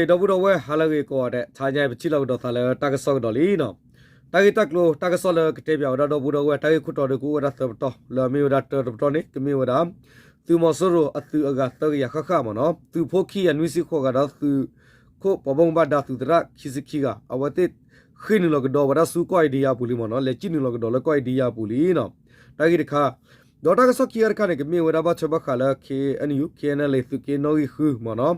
ဒီပုၢ်ဒီဝဲၢ် ဟါလၢအဂ့ၤကိးဂၤဒဲး, တဟါညါအံၤ ပထံၣ်လိာ်ကဒီးသးလၢတၢ်ကစီၣ်ကဒီးလံနီၤ. တၢ်ဂ့ၢ်တၢ်ကျိၤ တၢ်ကစီၣ်လၢကတဲပၠးဝဲဒၣ်ဒီပုၢ်ဒီဝဲၢ် တၢ်ဂ့ၢ်ခိၣ်တီဒီးကအိၣ်ဝဲဒၣ်သၢပတီၢ်, လၢအမ့ၢ်ဝဲဒၣ်တၢတပတီၢ်န့ၣ် ကမ့ၢ်ဝဲဒၣ် သုးမီၤစိရိၤအသုးအဂၤသၢကယၤဃၣ်ဃၣ်မ့ၢ်နီၤ, သုးဖိခံကယၤနွံဆံဃိးဂၤဒီးသုးခိၣ်ပှၤဘၣ်မူဘၣ်ဒါသုးသရၣ်ခံဆံခံဂၤ အဝဲသ့ၣ်ဃ့ၢ်နုာ်လီၤကဒီးဝဲဒၣ် ဆူကီၢ်အ့ဒံယါအပူၤလံမ့ၢ်နီၤ, လဲၤစံၣ်နုာ်လီၤကဒီးလၢကီၢ်အ့ဒံယါအပူၤလံနီၤ. တၢ်ဂ့ၢ်တခါ, ဒီးတၢ်ကစီၣ်ခံဂၤတခါန့ၣ် ကမ့ၢ်ဝဲဒၣ်ဘၣ်ထွဲဘၣ်ဃးလၢ KNU KNLA သုးက့နီၣ်ဂံၢ်ဃုမ့ၢ်နီၤ,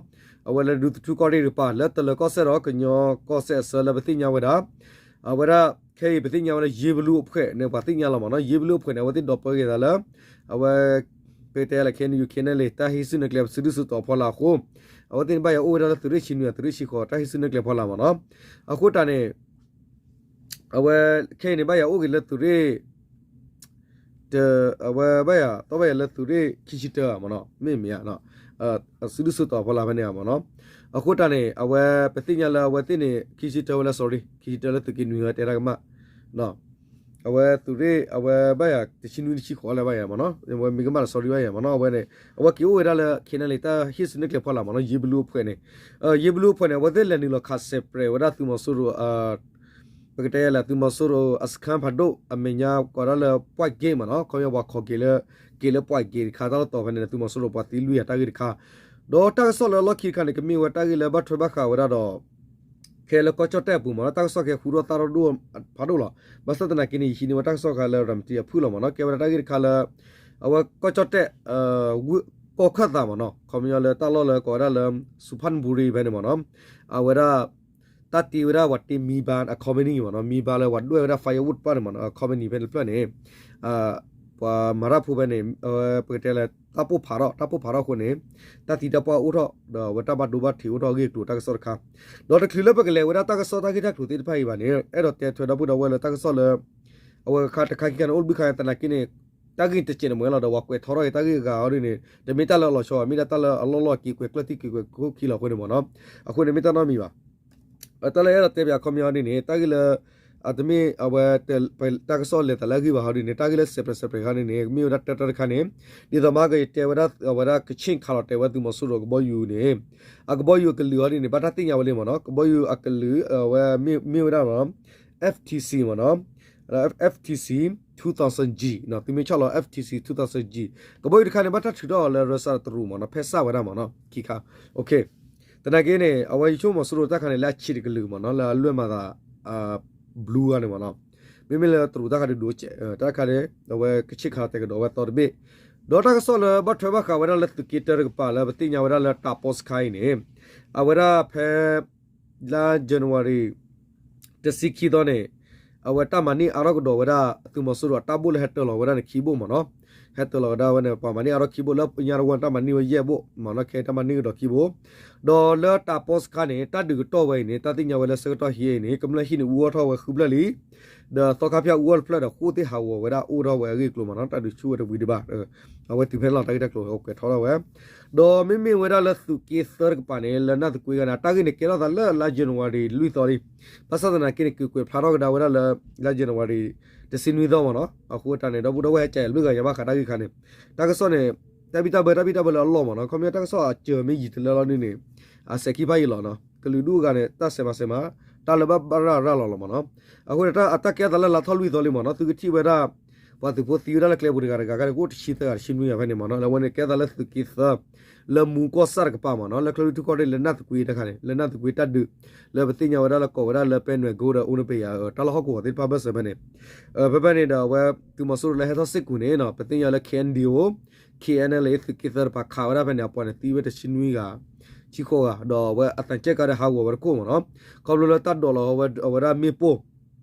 အဝဲလၢဒူသထူကီၢ်ရ့ၣ်တကပၤ လၢတလၢၤကီၢ်စဲၣ်ဒီးကညီကီၢ်စဲၣ်အဆၢလၢပသ့ၣ်ညါဝဲဒၣ် အဝဲဒၣ် ခဲအံၤပသ့ၣ်ညါဝဲလၢ ယ့ဘလူးအဖွဲ့န့ၣ် ပှၤသ့ၣ်ညါလီၤမ့ၢ်နီၤ, ယ့ဘလူးအဖွဲ့န့ၣ် အဝဲသ့ၣ်ဒိးပၢက့ၤသးလၢ အဝဲ ပကတဲလၢ KNU KNLA တၢ်ဟံးစုနဲၣ်ကျဲ ပစုဒုၣ်စုတီၤဖီလာ်အဃိ, အဝဲသ့ၣ်န့ၣ်ဘၣ်ယၤအိၣ်ဝဲဒၣ်လၢသုးရ့ၣ်ဆံနွံ သုးရ့ၣ်ဆံဃိး တၢ်ဟံးစုနဲၣ်ကျဲဖီလာ်မ့ၢ်နီၤ, အဃိတၢ်န့ၣ် အဝဲ ခဲအံၤန့ၣ် ဘၣ်ယၤအိၣ်က့ၤလၢသုးရ့ၣ် တ အဝဲဘၣ်ယၤ သီဘၣ်ယၤလၢသုးရ့ၣ်ခံဆံတၢမ့ၢ်နီၤ, မ့ၢ်မ့ၢ်ဧါ, စုဒုၣ်စုတီၤဖီလာ်ဖဲန့ၣ်မ့ၢ်နီၤ, အဃိတၢ်န့ၣ် အဝဲပသ့ၣ်ညါလၢအဝဲသ့ၣ်န့ၣ် ခံဆံတၢဝဲလၢ sorry ခံဆံတၢလၢသုးက့နွံဝဲတဲတၢ်ကမၣ် အဝဲသုးရ့ၣ် အဝဲဘၣ်ယၤတဆံနွံတဆံဃိးလၢဘၣ်ယၤမ့ၢ်နီၤ, အဝဲမ့ၢ်ကမၣ်လၢ sorry ဘၣ်ယၤမ့ၢ်နီၤ, အဝဲန့ၣ် အဝဲက့ၤအိၣ်ဝဲဒၣ်လၢ KNLA တၢ်ဟံးစုနဲၣ်ကျဲဖီလာ်မ့ၢ်နီၤ, ယ့ဘလူးအဖွဲ့န့ၣ်, ယ့ဘလူးအဖွဲ့န့ၣ် အဝဲသ့ၣ်လဲၤနုာ်လီၤခးစဲးပြဲးဝဲဒၣ်သုးမီၤစိရိၤ ပကတဲလၢ သုးမီၤစိရိၤအစခန်းဖးဒိၣ် အမဲာ်ညါကိးဒၣ်လၢ ပွးက့မ့ၢ်နီၤ, ခီပညီပှၤခိးက့ၤလၢ က့ၤလၢပွးက့တခါ တၢ်လီၢ်တီၤဖဲန့ၣ် သုးမီၤစိရိၤပှၤသံလွံၢ်ဂၤတၢ်ဂ့ၢ်တခါ, ဒီးတၢ်ကစီၣ်လၢအလီၢ်ခံတခါန့ၣ် ကမ့ၢ်ဝဲတၢ်ဂ့ၢ်လၢဘၣ်ထွဲဘၣ်ဃးဝဲဒၣ်ဒီး ခဲလၢကီၢ်ကၠီၣ်တဲၣ်အပူၤမ့ၢ်နီၤ, တၢ်ကစီၣ်ခဲဃူထီၣ်သါထီၣ်ဒိၣ်ဖးဒိၣ်လီၤ. ဘၣ်ဆၣ်သနာ်က့န့ၣ် ယဟံးန့ၢ်ဝဲတၢ်ကစီၣ်ဃါလၢ ရၤမတံအဖုၣ်လီၤမ့ၢ်နီၤ, ကဲဝဲဒၣ်တၢ်ဂ့ၢ်တခါလၢ အဝဲကီၢ်ကၠီၣ်တဲၣ် ကီၢ်ခၢၣ်သးမ့ၢ်နီၤ, ခီပညီလၢတၢ်လီၢ်လၢကိးဝဲဒၣ်လၢ စူဖၣ်ဘူရံဖဲန့ၣ်မ့ၢ်နီၤ, အဝဲဒၣ် တၢ်တ့ဝဲဒၣ်ပှၤတ့ မီဘါ အ company မ့ၢ်နီၤ, မီဘါလၢပှၤဒွဲၣ်ဝဲဒၣ် firewood တဖၣ်န့ၣ်မ့ၢ်နီၤ, company ဖဲန့ၣ်တဖျၢၣ်န့ၣ် ပှၤမၤတၢ်ဖိဖဲန့ၣ် ပကတဲလၢ တၢ်ပိၢ်ဖးထီၣ် တၢ်ပိၢ်ဖးထီၣ်အဃိန့ၣ် တၢ်သံတၢ်ပှၢ်အိၣ်ထီၣ် ဒီးအဝဲတၢ်ဘၣ်ဒိဘၣ်ထံးအိၣ်ထီၣ်အဂ့ၢ်အကျိၤတၢ်ကစီၣ်တခါ, ဒီးတချုးလၢပကလဲၤဝဲဒၣ်တၢ်ကစီၣ်တၢ်ဂ့ၢ်တၢ်ကျိၤသ့ၣ်တဖၣ်အံၤဘၣ်န့ၣ် အဲၣ်ဒိးတဲထွဲဒီပုၢ်ဒီဝဲၢ်လၢတၢ်ကစီၣ်လၢ အဝဲခါတခါခံခါန့ၣ် အိၣ်တဘျုးခါသနာ်က့န့ၣ် တၢ်ဂ့ၢ်တစဲးန့ၣ်မ့ၢ်လီၤဒီး ပှၤကွဲးထီထီၣ်က့ၤတၢ်ဂ့ၢ်အဂၤအီၤဒ်န့ၣ် တမ့ၢ်တၢ်လၢအလီၤဆီဘၣ်, မ့ၢ်ဒၣ်တၢ်လၢအလီၢ်လီၢ်က့ၤကွဲးကျၢၢ်ထံက့ၤကွဲးခိၣ်ခံလီၤအဃိန့ၣ်မ့ၢ်နီၤ, အဃိန့ၣ်မ့ၢ်တၢ်နီတမံၤဘၣ်. တၢ်လၢအဲၣ်ဒိးတဲပၠးခီပညီဒ်န့ၣ် တၢ်ဂ့ၢ်လၢ အတမ့ၢ်အဝဲ တၢ်ကစီၣ်လဲၤသးလၢအဂ့ၢ်ဘၣ်ဟီဒ်န့ၣ် တၢ်ဂ့ၢ်လၢ separate separate ခါန့ၣ်န့ၣ် မ့ၢ်ဝဲဒၣ်တၢ်တၢ်တခါန့ၣ် ဒ်သိးမ့ၢ်ကယတဲဝဲဒၣ်အဝဲဒၣ်ကဆ့ၣ်ခးလီၤတဲာ်ဝဲသုးမီၤစိရိၤကဘီယူၤန့ၣ် အကဘီယူၤအကလုာ်ဟီဒ်န့ၣ် ဘၣ်တၢ်သ့ၣ်ညါဝဲလံမ့ၢ်နီၤ, ကဘီယူၤအကလုာ် အဝဲမ့ၢ်ဝဲဒၣ် F T C မ့ၢ်နီၤ, F T C two thousand G သုမ့ၢ်ဆီၣ်လီၤ F T C two thousand G ကဘီယူၤတခါန့ၣ် ဘၣ်တၢ်ထုးထီၣ်အီၤလၢ Russia တရူးမ့ၢ်နီၤ, ဖဲစၢ်ဝဲဒၣ်မ့ၢ်နီၤ ခံခါ, သနာ်က့န့ၣ် အဝဲယဆိကမိၣ်မီၤစိရိၤတၢ်ခါန့ၣ် လၢအဆံးတကလုာ်မ့ၢ်နီၤ, လၢအလွဲၢ်မၤသး blue ဂါန့ၣ်မ့ၢ်နီၤ, မ့မ့ၢ်လၢတရူးတၢ်ခါဒုးဒိးစဲး တၢ်ခါန့ၣ် အဝဲကဆ့ၣ်ခါလီၤတဲာ်ကဒီးဝဲသီတဘ့ၣ်, ဒီးတၢ်ကစီၣ်လၢဘၣ်ထွဲဘၣ်ဃးဝဲဒၣ်လၢသုးက့တၢတကပၤလၢပသ့ၣ်ညါဝဲဒၣ်လၢတၢ်ပီစခါအံၤန့ၣ် အဝဲဒၣ်ဖဲ လါ January တဆံခံသီန့ၣ် အဝဲတၢ်မၤန့ၢ်အါထီၣ်ကဒီးဝဲဒၣ် သုးမီၤစိရိၤအတၢ်ဘိၣ်လၢဟဲတၢၤလီၤဝဲဒၣ်န့ၣ်ခံဘိၣ်မ့ၢ်နီၤ, ဟဲတၢၤလီၤကဒါဝဲန့ၣ် ပှၤမၤန့ၢ်အါထီၣ်ခံဘိၣ် လၢညါတဝီန့ၣ် တၢ်မၤန့ၢ်ဝဲယဲၢ်ဘိၣ်မ့ၢ်နီၤ, ခဲအံၤတၢ်မၤန့ၢ်ကဒီးခံဘိၣ်, ဒီးလၢတၢ်ပီစခါန့ၣ် တၢ်ဒုးကတီၢ်ဝဲအံၤန့ၣ် တၢ်သ့ၣ်ညါဝဲလၢဆၢကတီၢ်ဟံးအံၤန့ၣ် ကမျၢၢ်ဟံၣ်န့ၣ် အူအီၣ်ထီၣ်ဝဲဃုဖျၢၣ်လံ ဒီးသီခါဖၠၣ်အူအီၣ်တဖျၢၣ်ဒီး ဃိၣ်သ့ၣ်ဟးဂီၤဝဲဒၣ်အိၣ်ထီၣ်ဝဲအဂ့ၢ်အကျိၤမ့ၢ်နီၤ, တၢ်ဒုးဆူၣ်ဝဲတဝံၤဒံးဘၣ်, အဝဲတုၤဖဲန့ၣ်လီၤ တၢ်ဂ့ၢ်တၢ်ကျိၤကွဲးထီၣ်ထီၣ်ဝဲ, ဒီးမ့မ့ၢ်ဝဲဒၣ်လၢသုးက့သၢတကပၤန့ၣ် လၢနၢ်သကွ့ဂၤန့ၣ် တၢ်ဂ့ၢ်န့ၣ်ကဲထီၣ်သးလၢလါ January လွံၢ်သီလံ, ဘၣ်ဆၣ်သနာ်က့န့ၣ် က့ၤကွဲးဖျါထီၣ်ကဒါဝဲဒၣ်လၢ လါ January တဆံနွံသီမ့ၢ်နီၤ, အဃိတၢ်န့ၣ် ဒီပုၢ်ဒီဝဲၢ်ဟဲကဲအဘျုးဂၤညါဘၣ်ဃးတၢ်ဂ့ၢ်ခါန့ၣ်, တၢ်ကစီၣ်န့ၣ် တၢ်ဘံၣ်တၢ်ဘၢ တၢ်ဘံၣ်တၢ်ဘၢလၢအလီၢ်မ့ၢ်နီၤ, ခီပညီတၢ်ကစီၣ်အစၢၤမ့ၢ်ယံာ်တလၢလီၤဒ်န့ၣ် အစဲးခံဖးယံာ်လီၤနီၤ, ကလုာ်ဒူၣ်အဂၤန့ၣ် တၢ်စဲးမၤစဲးမၤ တၢ်လၢဘၣ်ဘၣ်ရၣ်ရၣ်လီၤလီၤမ့ၢ်နီၤ, အဃိန့ၣ်တၢ်အတၢ်ကဲသးလၢလါထီၣ်လွံၢ်သီလံမ့ၢ်နီၤ, သုကထံၣ်ဝဲဒၣ် ပှၤသုးဖိသံဝဲဒၣ်လၢကျဲပူၤတဂၤတဂၤခါန့ၣ် ကအိၣ်တဆံသၢဂၤတဆံနွံဂၤဖဲန့ၣ်မ့ၢ်နီၤ, လၢအဝဲန့ၣ်ကဲသးလၢသုးက့သၢ လၢမူကီၢ်ဆၣ်တကပၤမ့ၢ်နီၤ, လၢချၢၣ်လွံၢ်ထူၣ်ကီၢ်ရ့ၣ်လၢနၢ်သကွ့တၢ်ခါန့ၣ် လၢနၢ်သကွ့တၢ်ဒုး လၢပသ့ၣ်ညါဝဲဒၣ်လၢကိးဝဲဒၣ်လၢပဲနွဲၣ်ကိဒီး အိၣ်နပယၤ တၢ်လီၢ်ဟီၣ်ကဝီၤသ့ၣ်တဖၣ်ဘၢၣ်စၢၤဖဲန့ၣ်, ဖဲဖဲန့ၣ်ဒီးအဝဲ သုးမီၤစိရိၤလၢဟဲထီၣ်စ့ၢ်ကီးန့ၣ်နီၤ, ပသ့ၣ်ညါလၢ K N D O K N L A သုးက့သၢတပၤခးဝဲဒၣ်ဖဲန့ၣ် အပှၤန့ၣ်သံဝဲတဆံနွံဂၤ ဆံဃိးဂၤ ဒီးအဝဲအသံးကၠဲၣ်ကါဒီးဟးဂီၤဝဲတခိၣ်မ့ၢ်နီၤ, ခီဖျိလၢတၢ်ဒိးလီၤဝဲဒၣ်မ့ၣ်ပိၢ်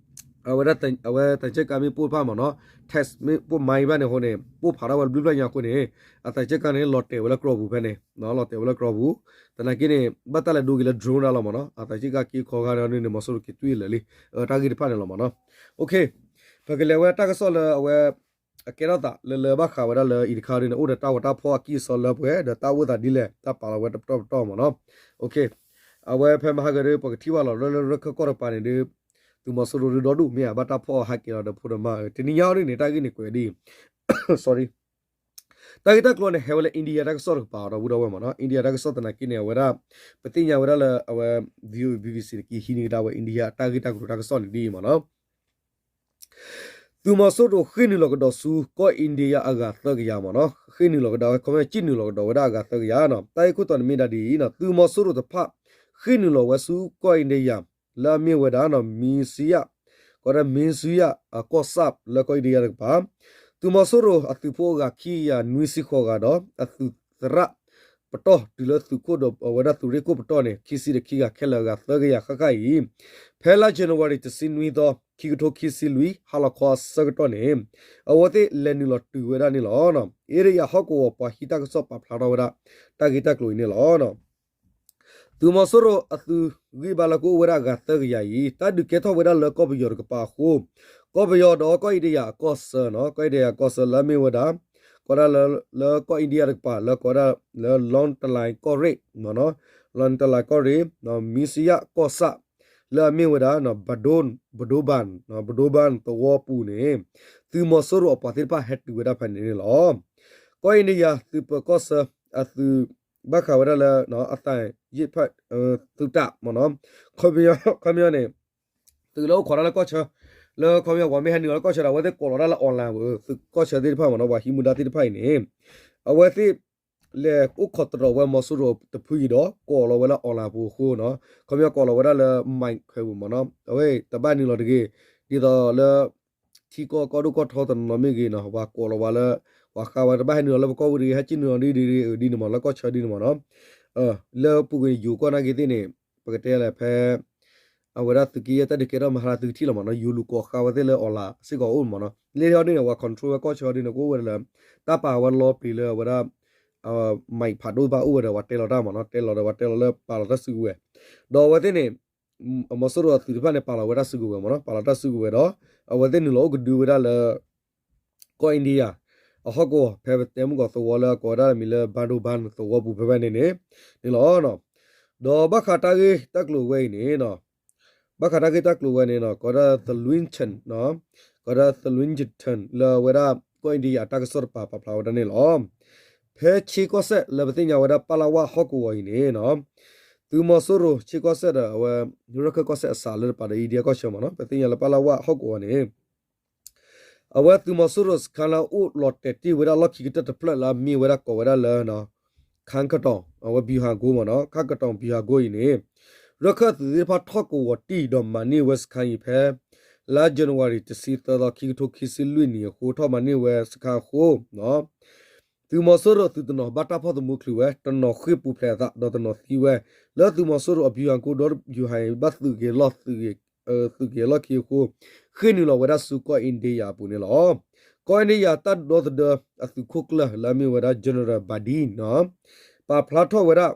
အဝဲသံးကၠဲၣ်ကါမ့ၣ်ပိၢ်တဖၣ်မ့ၢ်နီၤ, tax မ့ၣ်ပိၢ်မၤဘၣ်န့ၣ်အဃိန့ၣ် ပိၢ်ဖးထီၣ်ဝဲတဘျုးဖျၢၣ်ညါအဃိန့ၣ် အသံးကၠဲၣ်ကါန့ၣ် လီၤတဲာ်ဝဲလၢကြီပူၤဖဲန့ၣ်, လီၤတဲာ်ဝဲလၢကြီပူၤ, သနာ်က့န့ၣ် ဘၣ်တၢ်လဲၤဒိက့ၤလၢ drone ဒၣ်လီၤမ့ၢ်နီၤ, အသံးကၠဲၣ်ကါက့ခီဂၤန့ၣ် မီၤစိရိၤက့ၤသွံၣ်လၢာ်လံ, တၢ်ဂ့ၢ်တဖၣ်န့ၣ်လီၤမ့ၢ်နီၤ, ပကလဲၤဝဲတၢ်ကစီၣ်လၢအဝဲ အကဲထီၣ်သးလၢလၢဘၣ်ဃးဝဲဒၣ်လၢအံၤတခါဒ်န့ၣ် အိၣ်ဒီးတၢ်ဂီၤတၢ်ဖီၣ်အကံၢ်အစီလၢပှဲၤ ဒီးတၢ်အိၣ်သးဒ်လဲၣ် တၢ်ပာ်လီၤဝဲတပတီၢ်ပတီၢ်မ့ၢ်နီၤ, အဝဲဖဲမဟါကဒီး ပကထံၣ်ဘၣ်လီၤလၢလၢရခၢၣ်ကီၢ်တကပၤန့ၣ်ဒီး သုးမီၤစိရိၤဒုးဒီဒူၣ်မ့ၢ်ဧါ ဘၣ်တၢ်ဖီၣ်အဟးက့ၤလီၤဒီးဖိဒီးမါဧၢ, တနံၤညါအံၤဒ်န့ၣ် တၢ်ဂ့ၢ်န့ၣ်ကွဲးဒ်အံၤ, sorry တၢ်ဂ့ၢ်တၢ်ကျိၤန့ၣ် ဟဲဝဲလၢ India တၢ်ကစီၣ်တကပၤဒီပုၢ်ဒီဝဲၢ်မ့ၢ်နီၤ. India တၢ်ကစီၣ်သနာ်က့န့ၣ် အဝဲဒၣ် ပသ့ၣ်ညါဝဲဒၣ်လၢအဝဲ VOA BBC တက့ၤဟံးန့ၢ်ကဒါဝဲ India အတၢ်ဂ့ၢ်တၢ်ကျိၤတၢ်ကစီၣ်န့ၣ်ဒ်အံၤမ့ၢ်နီၤ. သုးမီၤစိရိၤဃ့ၢ်နုာ်လီၤကဒီးဆူကီၢ် India အဂၤသၢကယၤမ့ၢ်နီၤ. ဃ့ၢ်နုာ်လီၤကဒီးဝဲ ခီပညီ ဃ့ၢ်နုာ်လီၤကဒီးဝဲဒၣ်အဂၤသၢကယၤနီၤ. တၢ်ဂ့ၢ်ခိၣ်တီန့ၣ်မ့ၢ်ဒၣ်ဒ်အံၤနီၤ, သုးမီၤစိရိၤတဖၣ် ဃ့ၢ်နုာ်လီၤဝဲဆူကီၢ် India လၢအမ့ၢ်ဝဲဒၣ်နီၤ မံစယၣ် ကီးဒၣ် မံစယၣ် အကီၢ်ဆၣ်လၢကီၢ် India တကပၤ, သုးမီၤစိရိၤအသုးဖိအဂၤခံကယၤနွံဆံဃိးဂၤဒီး အသုးသရၣ်ပတီၢ်တုၤလၢသုးခိၣ်ဒီးအဝဲဒၣ်သုးရ့ၣ်ခိၣ်ပတီၢ်န့ၣ် ခံဆံဒီးခံဂၤခဲလၢာ်အဂၤသၢကယၤဃၣ်ဃၣ်အံၤ, ဖဲလါ January တဆံနွံသီ ခံကထိခံဆံလွံၢ် ဟါလီၤခီအဆၢကတီၢ်န့ၣ် အဝဲသ့ၣ်လဲၤနုာ်လီၤတုၤဝဲဒၣ်န့ၣ်လီၤ. အ့ဒယၤဟီၣ်ကဝီၤပှၤဟံးတၢ်ကစီၣ်ပာ်ဖျါထီၣ်ဝဲဒၣ် တၢ်ဂ့ၢ်တၢ်ကျိၤအံၤန့ၣ်လီၤ. သုးမီၤစိရိၤအသုးဂံၢ်ဘါလၢကအိၣ်ဝဲဒၣ်အဂၤသၢကယၤအံၤ တၢ်ဒုးကဲထီၣ်ဝဲဒၣ်လၢကီၢ်ပယီၤတကပၤအဃိ, ကီၢ်ပယီၤဒီးကီၢ်အ့ဒယၤအကီၢ်ဆၢနီၤ, ကီၢ်အ့ဒယၤအကီၢ်ဆၢလၢအမ့ၢ်ဝဲဒၣ် ကိးဒၣ်လၢ လၢကီၢ် India တကပၤ လၢကိးဒၣ်လၢ လွန်တလၢၣ်ကီၢ်ရ့ၣ် လွန်တလၢၣ်ကီၢ်ရ့ၣ် မံစယၣ်ကီၢ်ဆၣ် လၢအမ့ၢ်ဝဲဒၣ် ဘဒိ ဘဒိဘၣ် ဘဒိဘၣ်သဝီပူၤန့ၣ် သုးမီၤစိရိၤအပှၤသ့ၣ်တဖၣ်ဟဲတုၤဝဲဒၣ်ဖဲန့ၣ်န့ၣ်လီၤ. ကီၢ်အ့ဒယၤသုးပၢၤကီၢ်ဆၢအသုး ဘၣ်ဃးဝဲဒၣ်လၢ အသးယ့ၣ်ဖၣ်သုးတၢ်မ့ၢ်နီၤ, ခီပညီန့ၣ် သုးလၢအိၣ်ခိးတၢ်လၢကီၢ်ဆၢ လၢခီပညီ ပှၤမ့ၢ်ဟဲနုာ်လီၤလၢကီၢ်ဆၢဒီး အဝဲသ့ၣ်ကိးလီၤတၢ်လၢ online ပူၤ သုးကီၢ်ဆၢသ့ၣ်တဖၣ်မ့ၢ်နီၤ, ပှၤဟံးမူဒါသ့ၣ်တဖၣ်အံၤန့ၣ် အဝဲသ့ၣ် လဲၤအိၣ်ခိးတြီၤဝဲမီၤစိရိၤတဖုအံၤဒီး ကိးလီၤဝဲလၢ online ပူၤအဃိနီၤ, ခီပညီကိးလီၤဝဲဒၣ်လၢ Mike ခဲပူၤမ့ၢ်နီၤ, အဝဲတဘၣ်နုာ်လီၤတဂ့ၤ, ဒ်သိးလၢ ထံကီၢ်ကီၢ်ဒိၣ်ကီၢ်ထီတနီၤနီၤမ့ၢ်ဂ့ၤနီၤ, ပှၤကိးလီၤဝဲလၢ ပှၤဃးဝဲတဘၣ်ဟဲနုာ်လီၤလၢပကီၢ်ပူၤတဂ့ၤ, ဟဲက့ၤနုာ်လီၤဒ်ဒ်ဒ်ဒ်န့ၣ်မ့ၢ် လၢကီၢ်ဆၢဒ်န့ၣ်မ့ၢ်နီၤ, လၢပူၤကွံာ်န့ၣ် ယိၤကီၢ်နာ်က့သ့ၣ်န့ၣ် ပကတဲလဲၣ်ဖဲ အဝဲဒၣ်သုးက့ယဲၢ်တၢ်ဒုးကဲထီၣ်မဟါလၢသုထံၣ်လီၤမ့ၢ်နီၤ, ယိၤလူၤကိးဃးဝဲသ့ၣ်လၢ online စ့ၢ်ကီးအိၣ်မ့ၢ်နီၤ, လၢဟီဒ်န့ၣ် ပှၤ control ဝဲကီၢ်ဆၢဒ်န့ၣ် ကအိၣ်ဝဲဒၣ်လၢတၢ်ပာ်ဝဲလီပျံၤလၢအဝဲဒၣ် Mike ဖးဒိၣ်တဖၣ်အိၣ်ဝဲဒီး ပှၤတဲလီၤတၢ်မ့ၢ်နီၤ, တဲလီၤဒီးပှၤတဲလီၤလၢပာ်လီၤတၢ်စုကဝဲၤ, ဒီးအဝဲသ့ၣ်န့ၣ် မီၤစိရိၤအသုးတဖၣ်န့ၣ် ပာ်လီၤဝဲတၢ်စုကဝဲၤဒီး အဝဲသ့ၣ်နုာ်လီၤအိၣ်ကဒုဝဲဒၣ်လၢ ကီၢ် India အဟီၣ်ကဝီၤ ဖဲပတဲမုၢ်ကီးသဝီလၢအကိးဝဲဒၣ်မံၤလၢ ဘၣ်ဒိဘၣ်သဝီပူၤဖဲဖဲန့ၣ်န့ၣ် န့ၣ်လီၤ. ဒီးဘၣ်ဃးတၢ်ဂ့ၢ်တၢ်ကျိၤဝဲအံၤန့ၣ် ဘၣ်ဃးတၢ်ဂ့ၢ်တၢ်ကျိၤဝဲန့ၣ် ကိးဒၣ် The Washington ကိးဒၣ် The Washington လၢအဝဲဒၣ် ကီၢ် India အတၢ်ကစီၣ်တပၤပာ်ဖျါဝဲဒၣ်န့ၣ်လီၤ. ဖဲဆ့ကီၢ်စဲၣ်လၢပသ့ၣ်ညါဝဲဒၣ် ပလဝ ဟီၣ်ကဝီၤအံၤန့ၣ် သုးမီၤစိရိၤဆ့ကီၢ်စဲၣ်ဒီးအဝဲ ရခၢၣ်ကီၢ်စဲၣ်အစးလၢတပၤဒီး India ကီၢ်ဆၢမ့ၢ်နီၤ, ပသ့ၣ်ညါလၢပလဝ ဟီၣ်ကဝီၤန့ၣ် အဝဲသုးမီၤစိရိၤစခါလၢအိၣ်လီၤတဲာ်တ့ၢ်ဝဲဒၣ်လီၢ်ခံကတၢၢ်တဖျၢၣ်လၢအမ့ၢ်ဝဲဒၣ်ကိးဝဲဒၣ်လၢ ခါကတီၢ် အဝဲ ဗျူဟာကုန်း မ့ၢ်နီၤ, ခါကတီၢ် ဗျူဟာကုန်း အံၤန့ၣ် ရခၢၣ်သုးသ့ၣ်တဖၣ်ထီၣ်ကဝီၤတံၢ်ဒီးမၤန့ၢ်ဝဲစခါအံၤဖဲ လါ January တဆံသၢသီ ခံကထိခံဆံလွံၢ်နံၣ်အဃိ ထီၣ်မၤန့ၢ်ဝဲစခါအဃိ သုးမီၤစိရိၤသုးတနီၤဘၣ်တၢ်ဖီၣ်သမူချုးဝဲ, တနီၤဃ့ၢ်ပူၤဖျဲးအသး ဒီးတနီၤသံဝဲ, လၢသုးမီၤစိရိၤအ ဗျူဟာကုန်း ဒီး ဗျူဟာ အံၤ ဘၣ်သုးက့ၤလီၢ်သုးက့ၤ သုးက့ၤလီၢ်ခံအဃိ ဃ့ၢ်နုာ်လီၤဝဲဒၣ်ဆူကီၢ် India အပူၤန့ၣ်လီၤ. ကီၢ် India တၢ်ဒီသဒၢအသုးခိၣ်ကျၢၢ်လၢအမ့ၢ်ဝဲဒၣ် General Bardeen ပာ်ဖျါထီၣ်ဝဲဒၣ်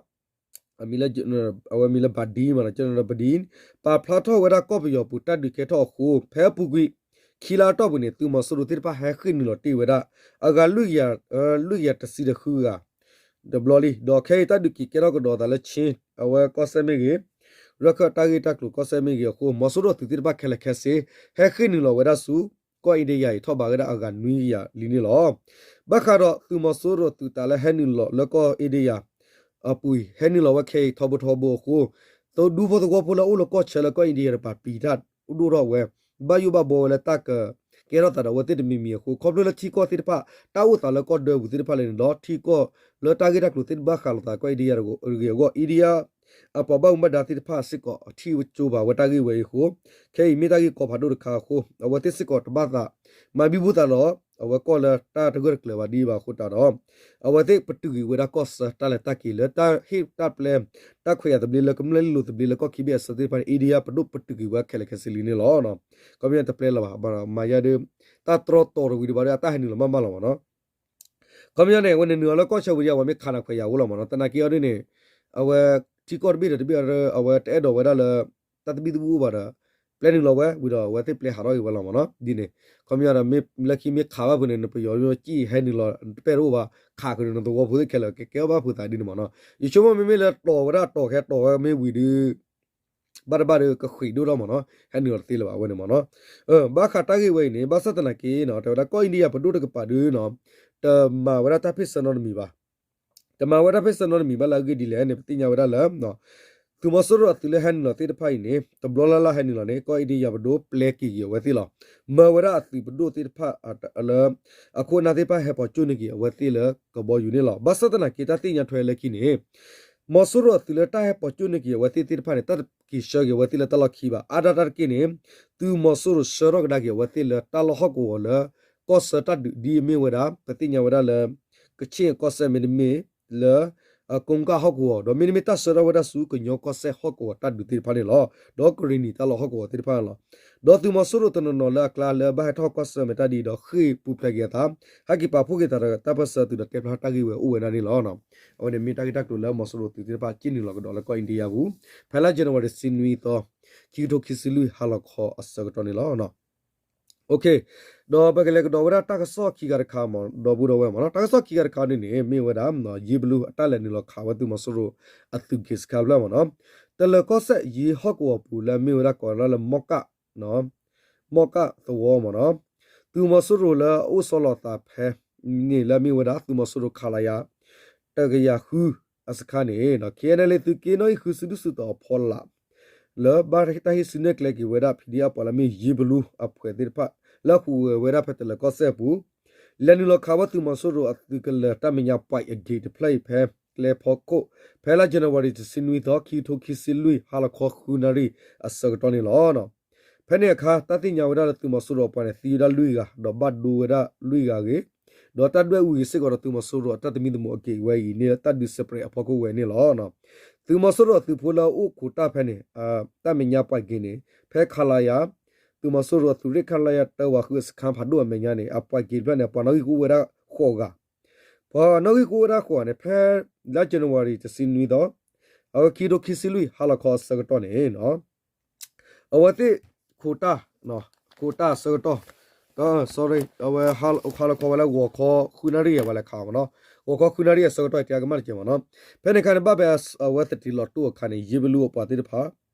အမံၤလၢ အဝဲမံၤလၢ Bardeen မ့ၢ်နီၤ, General Bardeen ပာ်ဖျါထီၣ်ဝဲဒၣ်ကီၢ်ပယီၤပူၤတၢ်ဒုးကဲထီၣ်အဃိ ဖဲအပူၤကွံာ် ခံလါအတီၢ်ပူၤန့ၣ် သုးမီၤစိရိၤသ့ၣ်တဖၣ်ဟဲဃ့ၢ်နုာ်လီၤတ့ၢ်ဝဲဒၣ် အဂၤ လွံၢ်ကယၤတဆံဒီးဃုဂၤ တဘျီလံ. ဒီးခဲအံၤတၢ်ဒုးက့ၤကဲထီၣ်ကဒီးအသးလၢ ချင်း အဝဲကီၢ်စဲၣ်မ့ၢ်ဂ့ၤ, ရခၢၣ်တၢ်ဂ့ၢ်တၢ်ကျိၤကီၢ်စဲၣ်မ့ၢ်ဂ့ၤအဃိ မီၤစိရိၤသုးသ့ၣ်တဖၣ်ခဲလၢာ်ခဲဆ့ ဟဲဃ့ၢ်နုာ်လီၤဝဲဒၣ်ဆူ ကီၢ် India အံၤ ထီၣ်ဘးဝဲဒၣ်အဂၤနွံကယၤလံန့ၣ်လီၤ. ဘၣ်ဃးဒီးသုးမီၤစိရိၤသုးတၢ်လၢဟဲနုာ်လီၤလၢကီၢ် India အပူၤအံၤ ဟဲနုာ်လီၤဝဲခဲအံၤထီဘိထီဘိအဃိ သုးဒူဖိသဝီဖိလၢအအိၣ်လၢကီၢ်ဆၢလၢကီၢ် India တပၤပျံၤတၢ်အိၣ်ဒိၣ်ထီၣ်ဝဲ ဘၣ်ယိၣ်ဘၣ်ဘှီဝဲလၢတၢ်ကကဲထီၣ်သးဒီးအဝဲသ့ၣ်တမံၤမံၤအဃိ ခီဖျိလၢထံကီၢ်သ့ၣ်တဖၣ် တၢ်အိၣ်သးလၢကီၢ်ဒၢပူၤသ့ၣ်တဖၣ်လဲၣ်န့ၣ်ဒီး ထံကီၢ်လၢတၢ်ဂ့ၢ်တၢ်ကျိၤသ့ၣ်တဘၣ်ဃးလိာ်သးကီၢ် India တဂ့ၤအဂီၢ် India အပှၤဘၣ်မူဘၣ်ဒါသ့ၣ်တဖၣ်စ့ၢ်ကီးထံၣ်ကၠိဘၣ်ဝဲတၢ်ဂ့ၢ်ဝဲအံၤအဃိ ခဲအံၤမ့ၢ်တၢ်ဂ့ၢ်ကီဖးဒိၣ်တခါအဃိ အဝဲသ့ၣ်စ့ၢ်ကီးတဘၣ်သး မၤဘံဘူသးဒီး အဝဲကီၢ်လၢတၢ်တဂၢၢ်တကျၢၤဘၣ်ဒ်ဘၣ်အဃိသတးဒီး အဝဲသ့ၣ်ပတုာ်က့ၤဝဲဒၣ်ကီၢ်ဆၢတၢ်လဲၤတၢ်က့ၤလၢတၢ်ဟ့ၣ်တၢ်ပျဲ တၢ်ခွဲးယာ်သဘျ့လၢကမျၢၢ်လ့လိၤသဘျ့လၢကီၢ်ခံဘ့ၣ်အဆၢသ့ၣ်တဖၣ်န့ၣ် India ပဒိၣ်ပတုာ်က့ၤဝဲခဲလၢာ်ခဲဆ့လံန့ၣ်လီၤ. ခီပညီတပျဲလၢၤဘၣ် မၤယါဒ် တၢ်တြီတီၤတဝံၤဒံးဘၣ်ဒီး အတၢ်ဟဲနုာ်လီၤမးမးလီၤမ့ၢ်နီၤ. ခီပညီန့ၣ် အဝဲန့ၣ်နုာ်လီၤလၢကီၢ်ဆၢဝံၤဒီး အဝဲမ့ၢ်ခးနၤခွဲးယာ်အိၣ်လီၤမ့ၢ်နီၤ. သနာ်က့အီၤဒ်န့ၣ် အဝဲထံကီၢ်တဘ့ၣ်ဒီးတဘ့ၣ်ဒီး အဝဲတအဲၣ်ဒိးဝဲဒၣ်လၢ တၢ်သဘံၣ်သဘုၣ်အိၣ်ဘၣ်ဒီး ပျဲနုာ်လီၤဝဲဝံၤဒီး အဝဲသ့ၣ်ပျဲဟးထီၣ်က့ၤဝဲလီၤမ့ၢ်နီၤ. ဒ်န့ၣ် ခီပညီဒီး မ့ၢ်လၢခံမ့ၢ်ခးဘၣ်ဖုးန့ၣ် နပယီၤမ့ၢ်ကံၣ်ဟဲနုာ်လီၤ တပဲၢ်တအိၣ်ဘၣ် ခးဃုာ်န့ၣ် နသဝီဖိသ့ၣ်ခဲလၢာ် ကကဲထီၣ်ဘၣ်ဖုးသးဒ်န့ၣ်မ့ၢ်နီၤ. ယဆိကမိၣ်မ့မ့ၢ်လၢတီၤဝဲဒၣ်တီၤခဲ တီၤဝဲမ့ၢ်ဝံၤဒုး ဘၣ်တဘၣ်ဒီးကဃံးဒိၣ်ထီၣ်မ့ၢ်နီၤ, ဟဲနုာ်လီၤတသ့လၢၤဘၣ်အဝဲန့ၣ်မ့ၢ်နီၤ. ဘၣ်ဃးတၢ်ဂ့ၢ်ဝဲအံၤန့ၣ် ဘၣ်ဆၣ်သနာ်က့နီၤ တဲဝဲဒၣ်ကီၢ်အ့ဒံယါပဒိၣ်တကပၤဒီးနီၤ တမၤဝဲဒၣ်တၢ်ဖ့ၣ်ဆၢနီတမံၤဘၣ်. တမၤဝဲဒၣ်ဖ့ၣ်ဆၢနီတမံၤဘၣ်လၢအဂ့ၢ်ဒ်လဲၣ်န့ၣ် ပသ့ၣ်ညါဝဲဒၣ်လၢ သုးမီၤစိရိၤအသုးလၢဟဲနုာ်လီၤသ့ၣ်တဖၣ်အံၤန့ၣ် တဘျီလၢ်လၢ်ဟဲနုာ်လီၤန့ၣ် ကီၢ်အ့ဒံယါပဒိၣ်ပျဲက့ၤက့ၤအဝဲသ့ၣ်လီၤ. မၤဝဲဒၣ်အသုးပဒိၣ်သ့ၣ်တဖၣ်လၢ အခိၣ်အနၢ်သ့ၣ်တဖၣ်ဟဲပိာ်ကၠိၣ်န့ၢ်က့ၤအဝဲသ့ၣ်လၢကဘီယူၤန့ၣ်လီၤ. ဘၣ်ဆၣ်သနာ်က့တၢ်သ့ၣ်ညါထွဲလၢခံန့ၣ် မီၤစိရိၤအသုးလၢတၢ်ဟဲပိာ်ကၠိၣ်န့ၢ်က့ၤအဝဲသ့ၣ်သ့ၣ်တဖၣ်န့ၣ် တၢ်တက့ၤဆှၢက့ၤအဝဲသ့ၣ်လၢတၢ်လီၢ်ခံဘၣ်. အါဒၣ်တၢ်တက့ၢ်န့ၣ် သုးမီၤစိရိၤဆှၢထီၣ်ကဒါက့ၤအဝဲသ့ၣ်လၢတၢ်လီၢ်ဟီၣ်ကဝီၤလၢ ကီၢ်ဆၢတၢ်ဒုးဒ်အမ့ၢ်ဝဲဒၣ် ပသ့ၣ်ညါဝဲဒၣ်လၢ ကခ့ၣ်ကီၢ်စဲၣ်မ့တမ့ၢ်လၢ ကိကၣ်ဟီၣ်ကဝီၤ ဒီးမ့တမ့ၢ်တၢ်ဆှၢထီၣ်ဝဲဒၣ်ဆူကညီကီၢ်စဲၣ်ဟီၣ်ကဝီၤတၢ်ဒုးသ့ၣ်တဖၣ်န့ၣ်လီၤ. ဒီးကရ့ၣ်နံၤတၢ်လီၢ်ဟီၣ်ကဝီၤသ့ၣ်တဖၣ်န့ၣ်လီၤ. ဒီးသုးမီၤစိရိၤတနီၤနီၤလၢအကျါလၢဘၣ်ဟဲထီၣ်ကီၢ်ဆၢမဲာ်တၢ်ဒ်ဒီးဃ့ၢ်ပူၤဖျဲးက့ၤအသး ဟဲက့ၤပာ်ဖှိၣ်က့ၤသးဒီးတၢ်ပၢၢ်ဆၢသုးဒီးတဲဖျါတၢ်ဂ့ၢ်ဝဲအိၣ်ဝဲဒၣ်န့ၣ်လီၤ. အဝဲန့ၣ်မ့ၢ်တၢ်ဂ့ၢ်တၢ်ကျိၤလၢမီၤစိရိၤသုးသ့ၣ်တဖၣ်က့ၣ်နုာ်လီၤကဒီးလၢကီၢ်အ့ဒံယါပူၤ ဖဲလါ January တဆံနွံသီ ခံကထိခံဆံလွံၢ်ဟါလီၤခီအဆၢကတီၢ်န့ၣ်လီၤ. ဒီးပကလဲၤကဒီးဝဲဒၣ်တၢ်ကစီၣ်ခံခါတခါမ့ၢ် ဒီပုၢ်ဒီဝဲၢ်မ့ၢ်နီၤ, တၢ်ကစီၣ်ခံခါတခါန့ၣ်န့ၣ် မ့ၢ်ဝဲဒၣ် ယ့ဘလူအတၢ်လဲၤနုာ်လီၤခးဝဲသုးမီၤစိရိၤအသုးက့ၤစခါဖျၢၣ်မ့ၢ်နီၤ, တလၢၤကီၢ်စဲၣ်ယ့ဟီၣ်ကဝီၤပူၤလၢအမ့ၢ်ဝဲဒၣ်ကိးလၢ မီၣ်ကၣ်သဝီမ့ၢ်နီၤ, သုးမီၤစိရိၤလၢအအိၣ်ဆီလီၤသးဖဲန့ၣ်လၢအမ့ၢ်ဝဲဒၣ် သုးမီၤစိရိၤ ခလရ တကယၤဃုအစခါန့ၣ် KNLA သုးက့နီၣ်ဂံၢ်ဃုစုဒုၣ်စုတီၤအဖီလာ် လၢဘၣ်တၢ်ဟ့ၣ်စုနဲၣ်ကျဲက့ၤဝဲဒၣ် ဖံဒံအပှၤလၢမ့ၢ်ယ့ဘလူအဖှဲးသ့ၣ်တဖၣ် လၢဟူးဂဲၤဝဲဒၣ်ဖဲတလၢၤကီၢ်စဲၣ်အပူၤ လဲၤနုာ်လီၤခးဝဲသုးမီၤစိရိၤအသုးကလၢၤတၢ်မဲာ်ညါပှဲၤအဂ့ၤတဖျၢၣ်အံၤဖဲ ကျဲဖီခိၣ် ဖဲလါ January တဆံနွံသီ ခံကထိခံဆံလွံၢ် ဟါလီၤခီဃုနၣ်ရံၣ်အဆၢကတီၢ်န့ၣ်လီၤ. ဖဲန့ၣ်အခါ တၢ်သ့ၣ်ညါဝဲဒၣ်လၢသုးမီၤစိရိၤအပှၤန့ၣ် သံဝဲဒၣ်လွံၢ်ဂၤ ဒီးဘၣ်ဒိဝဲဒၣ်လွံၢ်ဂၤအဂ့ၢ် ဒီးတၢ်ဒွဲၣ်အူဂ့ၤစ့ၢ်ကီးဒီးသုးမီၤစိရိၤအတၢ်သမံသမိးအက့ၢ်အဂီၤအံၤန့ၣ် တၢ်ဒုးစဲးပြဲးအဖီခိၣ်ဝဲန့ၣ်လီၤ. သုးမီၤစိရိၤအသုးဖိလၢအအိၣ်ခိးတၢ်ဖဲန့ၣ် တၢ်မဲာ်ညါပှဲၤက့ၤန့ၣ် ဖဲခလရ သုးမီၤစိရိၤအသုးရ့ၣ် ခလရ တၢဝၤဃုအစခါဖးဒိၣ်အမဲာ်ညါန့ၣ် အပှဲၤက့ၤတဖျၢၣ်န့ၣ် အပှၤနီၣ်ဂံၢ်ကအိၣ်ဝဲဒၣ်ဃိးဂၤ ပှၤနီၣ်ဂံၢ်ကအိၣ်ဝဲဒၣ်ဃိးဂၤန့ၣ် ဖဲလါ January တဆံနွံသီ အဝဲခံကထိခံဆံလွံၢ် ဟါလီၤခီအဆၢကတီၢ်န့ၣ် အဝဲသ့ၣ်ခိးတၢ် ခိးတၢ်အဆၢကတီၢ် sorry အဝဲဟါလီၤခီဝဲလၢဂီၤခီဃုနၣ်ရံၣ်အဝဲလဲၤခးမ့ၢ်နီၤ, ဂီၤခီဃုနၣ်ရံၣ်အဆၢကတီၢ် တဲကမၣ်တကဲမ့ၢ်နီၤ, ဖဲန့ၣ်အခါန့ၣ် ဘၣ်ဖဲအဝဲသထံလီၤတိၢ်အခါန့ၣ် ယ့ဘလူအပှၤသ့ၣ်တဖၣ်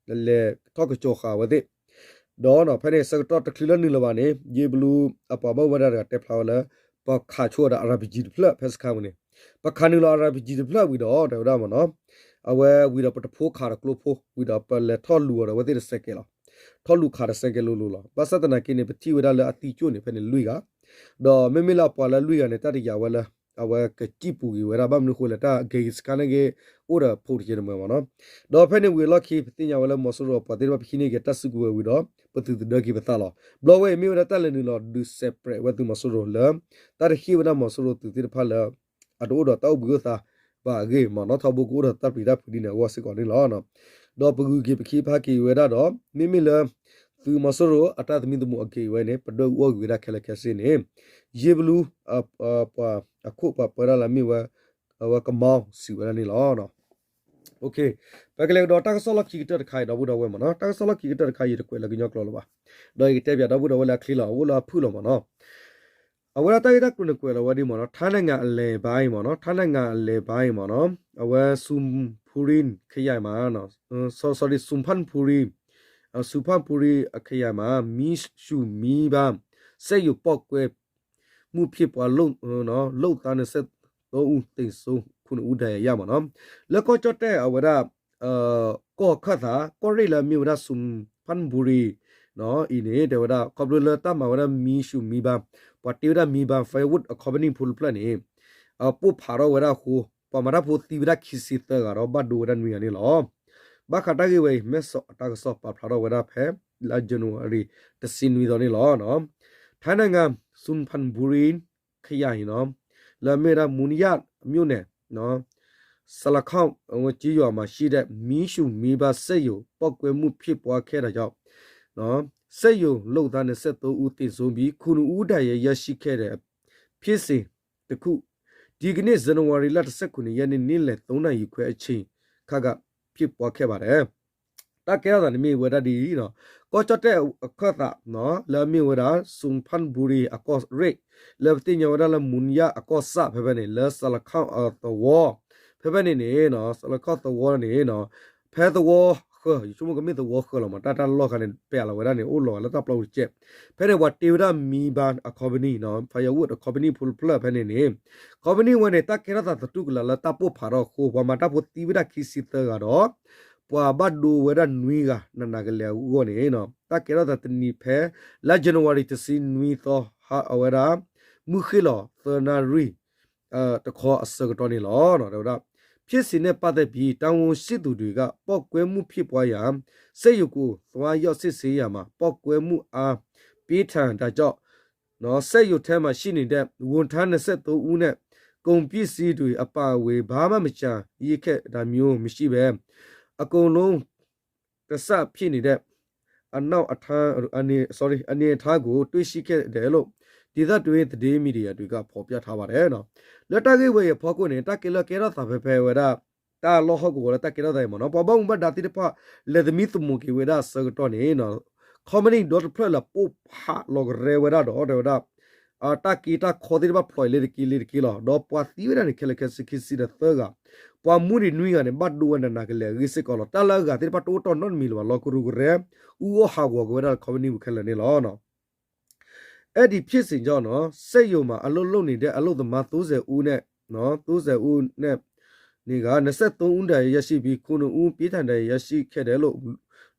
လဲၤထီၣ်ကစီၤဃာ်အဝဲသ့ၣ် ဒီးဖဲန့ၣ် ဆၢကတီၢ်တချုးလၢနုာ်လီၤဘၣ်န့ၣ် ယ့ဘလူအပှၤဘၣ်မူဘၣ်ဒါတဂၤတဲဖျါဝဲလၢ ပခးဆိဒီး RPG တဖျၢၣ်ဖဲစခါပူၤန့ၣ်, ပခးနုာ်လီၤ RPG တဖျၢၣ်ဝံၤဒီး တဲဝဲဒၣ်မ့ၢ်နီၤ, အဝဲဝံၤဒီးပတဖိခးဒီးကျိဖိ ဝံၤဒီးပလဲၤထီၣ်လူၤအီၤဒီးအဝဲသ့ၣ်တစဲးကဲးလီၤ. ထီၣ်လူၤခးတစဲးကဲးလိၤလိၤလီၤ. ဘၣ်ဆၣ်သနာ်က့န့ၣ် ပထံၣ်ဝဲဒၣ်လၢအသံကၠိၣ်န့ၣ် ဖဲန့ၣ်လွံၢ်ဂၤ, ဒီးမ့မ့ၢ်လၢအပှၤလၢလွံၢ်ဂၤန့ၣ် တၢ်တယာ်ဝဲလၢ အဝဲကစံၣ်ပူၤက့ၤဝဲဒၣ် ဘၣ်မနုၤဃိလဲၣ် တၢ်က့ၤစခါန့ၣ်က့ၤ အိၣ်ဒီးဖိတကဲန့ၣ်မ့ၢ်မ့ၢ်နီၤ, ဒီးဖဲန့ၣ်ဝံၤအလီၢ်ခံ ပသ့ၣ်ညါဝဲလၢမီၤစိရိၤအပှၤသ့ၣ်တဖၣ် ပဟံးန့ၢ်က့ၤတၢ်စုကဝဲၤဝံၤဒီး ပသုးသဒၢက့ၤပသးလီၤ. ဘျီဝဲအံၤမ့ၢ်ဝဲဒၣ်တၢ်လဲၤနုာ်လီၤဒုးစဲးပြဲးဝဲသုးမီၤစိရိၤလၢ တၢ်တဟ့ၣ်ဝဲဒၣ်မီၤစိရိၤသုးသ့ၣ်တဖၣ်လၢ အတအိၣ်ဒီးတၢ်အိၣ်ဘှံးအိၣ်သါဘၣ်အဂ့ၢ် မ့ၢ်နီၤထီဘိကအိၣ်ဒီးတၢ်ပျံၤတၢ်ဖုးဒ်န့ၣ်အဂီၢ်စ့ၢ်ကီးန့ၣ်လီၤ. ဒီးပဂုၤက့ၤပခံဖးက့ၤဝဲဒၣ်ဒီး မ့မ့ၢ်လၢ သုးမီၤစိရိၤအတၢ်သမံသမိးအက့ၢ်အဂီၤန့ၣ် ပဒွဲၣ်အူအီၣ်ဂ့ၤဝဲဒၣ်ခဲလၢာ်ခဲဆ့န့ၣ် ယ့ဘလူ ပှၤအခိၣ်ပှၤပၢဒၣ်လၢမ့ၢ်ဝဲ အဝဲကမီစံးဝဲဒၣ်န့ၣ်လီၤ. ပကလဲၤကဒီးတၢ်ကစီၣ်လီၢ်ခံကတၢၢ်တခါအံၤ ဒီပုၢ်ဒီဝဲၢ်မ့ၢ်နီၤ, တၢ်ကစီၣ်လီၢ်ခံကတၢၢ်တခါအံၤ ယတကွဲးလၢကညီကျိာ်လၢၤဘၣ်, ဒီးယကတဲပၠးဒီပုၢ်ဒီဝဲၢ်လၢအချ့လီၤ အအိၣ်လၢအဖုၣ်လီၤမ့ၢ်နီၤ. အဝဲဒၣ်တၢ်ဂ့ၢ်တၢ်ကျိၤန့ၣ်ကွဲးလီၤဝဲဒ်မ့ၢ်နီၤ ထါနဂၤအလဲၤဘါအံၤမ့ၢ်နီၤ, ထါနဂၤအလဲၤဘါအံၤမ့ၢ်နီၤ, အဝဲ Sumpuri ခယၢၣ်မး sorry Sumphanpuri, Sumphanpuri ခယၢၣ်မး မံရှူၣ်မံဘါ စက်ရုံပေါက်ကွဲ မှုဖြစ်ပွား လုပ်သား နှစ်ဆယ့်သုံးဦးသေဆုံး ခုနစ်ဦး ဒဏ်ရာရ မ့ၢ်နီၤ. လၢကီၢ်ကၠီၣ်တဲၣ်အဝဲဒၣ် ကီၢ်ခၢၣ်သး ကီၢ်ရ့ၣ်လၢအမ့ၢ်ဝဲဒၣ် Sumphanburi အံၤန့ၣ် တဲဝဲဒၣ် ခီဖျိလၢတၢ်မၤဝဲဒၣ် မံရှူၣ်မံဘါ ပှၤတ့ဝဲဒၣ်မံဘါ firewood အ company ဖိတဖျၢၣ်န့ၣ် အပိၢ်ဖးထီၣ်ဝဲဒၣ်အဃိ ပှၤမၤတၢ်ဖိသံဝဲဒၣ်ခံဆံသၢဂၤဒီး ဘၣ်ဒိဝဲဒၣ်နွံဂၤန့ၣ်လီၤ. ဘၣ်ဃးတၢ်ဂ့ၢ်ဝဲအံၤ မဲၢ်ဆီးအတၢ်ကစီၣ်ပာ်ဖျါထီၣ်ဝဲဒၣ်ဖဲ လါ January တဆံနွံသီန့ၣ်လီၤ. ထိုင်းနိုင်ငံ Sumphanburi ခရိုင် လၢအမ့ၢ်ဝဲဒၣ် မူနယၣ်မြို့နယ် စလခောင် ကျေးရွာမှာရှိတဲ့ မီးရှို့မီးပါးစက်ရုံ ပေါက်ကွဲမှုဖြစ်ပွားခဲ့တာကြောင့် စက်ရုံလုပ်သား နှစ်ဆယ့်သုံးဦးသေဆုံးပြီး ခုနစ်ဦး ဒဏ်ရာရရှိခဲ့တဲ့ ဖြစ်စဉ်တစ်ခု ဒီကနေ့ ဇန်နဝါရီလ တစ်ဆယ့်ခုနစ်ရက်နေ့ နေ့လယ် သုံးနာရီခွဲအချိန်ခန့်က ဖြစ်ပွားခဲ့ပါတယ်. တၢ်ကဲထီၣ်သးန့ၣ်မ့ၢ်ဝဲဒၣ်ဒ်အံၤ, ကီၢ်ကၠီၣ်တဲၣ်အခၢၣ်သး လၢအမ့ၢ်ဝဲဒၣ် Sumphanburi အကီၢ်ရ့ၣ် လၢပသ့ၣ်ညါဝဲဒၣ်လၢ မူနယၣ်အကီၢ်စဲၣ် ဖဲဖဲန့ၣ် လၢ စလခောင် အသဝီ ဖဲဖဲန့ၣ်န့ၣ် စလခောင် သဝီန့ၣ် ဖဲသဝီ သဝီဃၢၤ ယဆိကမိၣ်ကမ့ၢ်သဝီဃၢၤလီၤမး တၢ်တၢ်လီၢ်ခါန့ၣ် ပျဲလီၤဝဲဒၣ်န့ၣ် အိၣ်လီၤလၢတၢ်ပျီပူၤတကဲး. ဖဲန့ၣ် ပှၤတ့ဝဲဒၣ် မံဘါ အ company နီၤ firewood အ company ဖိတဖျၢၣ်ဖဲန့ၣ်န့ၣ် company ဝဲန့ၣ် တၢ်ကဲထီၣ်သးသတူၢ်ကလာ်လၢတၢ်ပိၢ်ဖးထီၣ်အဃိ ပှၤမၤတၢ်ဖိသံဝဲဒၣ်ခံဆံသၢဂၤဒီး ပှၤဘၣ်ဒိဝဲဒၣ်နွံဂၤ နးနးကလဲာ်အဂီၢ်န့ၣ် တၢ်ကဲထီၣ်သးတနံၤဖဲ လါ January တဆံနွံသီ ဟါအဝဲဒၣ် မုၢ်ဃ့ၢ်လီၤသၢနၣ်ရံၣ် တခီအဆၢကတီၢ်န့ၣ်လီၤ. တဲဝဲဒၣ် ဖြစ်စဉ်နဲ့ပတ်သက်ပြီး တာဝန်ရှိသူတွေက ပေါက်ကွဲမှုဖြစ်ပွားရာ စက်ရုံကို သွားရောက်စစ်ဆေးရာမှာ ပေါက်ကွဲမှုအား ပြင်းထန်တာကြောင့် စက်ရုံထဲမှာရှိနေတဲ့ ဝန်ထမ်း နှစ်ဆယ့်သုံးဦးနဲ့ ကုန်ပစ္စည်းတွေ အပါအဝင် ဘာမှမကျန်ရစ်ခဲ့တာမျိုး မရှိဘဲ အကုန်လုံး ကစဖြစ်နေတဲ့ အနောက်အထမ်း sorry အနေအထားကို တွေ့ရှိခဲ့တယ်လို့ ဒေသတွင်းသတင်းမီဒီယာတွေက ဖော်ပြထားပါတယ် လၢတၢ်ဂ့ၢ်ဝဲအံၤအဖီခိၣ်န့ၣ် တၢ်ကဲလၢကဲထီၣ်သးဖဲဖဲဝဲဒၣ် တၢ်လီၢ်ဟီၣ်ကဝီၤလၢတၢ်ကဲထီၣ်သးအံၤမ့ၢ်နီၤ ပှၤဘၣ်မူဘၣ်ဒါသ့ၣ်တဖၣ် လဲၤသမံသမိးက့ၤဝဲဒၣ်အဆၢကတီၢ်န့ၣ် company ဒီတဖျၢၣ်လၢပိၢ်ဖးလီၤကရဲဝဲဒၣ်ဒီး တဲဝဲဒၣ် တၢ်က့တၢ်ခီသ့ၣ်တဖၣ်ဖျိးအံၤလၢတက့ၢ်လၢတက့ၢ်လီၤ. ဒီးပှၤသံဝဲဒၣ်န့ၣ် ခဲလၢာ်ခဲဆ့ခံဆံဒီးသၢဂၤ, ပှၤမူဒံးနွံဂၤန့ၣ် ဘၣ်ဒိဝဲနးနးကလဲာ်အဂ့ၢ်စ့ၢ်ကီးလီၤ. တၢ်လၢအဂၤသ့ၣ်တဖၣ်တအိၣ်တီၢ်နီတမံၤလၢၤဘၣ် လီၤကရူၢ်ကရဲ အူအီၣ်ဟးဂီၤက့ၤဝဲဒၣ်လၢ company ပူၤခဲလၢာ်န့ၣ်လီၤ. အဲဒီဖြစ်စဉ်ကြောင့်နော် စက်ရုံမှာအလုပ်လုပ်နေတဲ့အလုပ်သမား သုံးဆယ်ဦးနဲ့နော် သုံးဆယ်ဦးနဲ့ နှစ်က နှစ်ဆယ့်သုံးဦးဒဏ်ရာရရှိပြီး ခုနစ်ဦးပြင်းထန်ဒဏ်ရာရရှိခဲ့တယ်လို့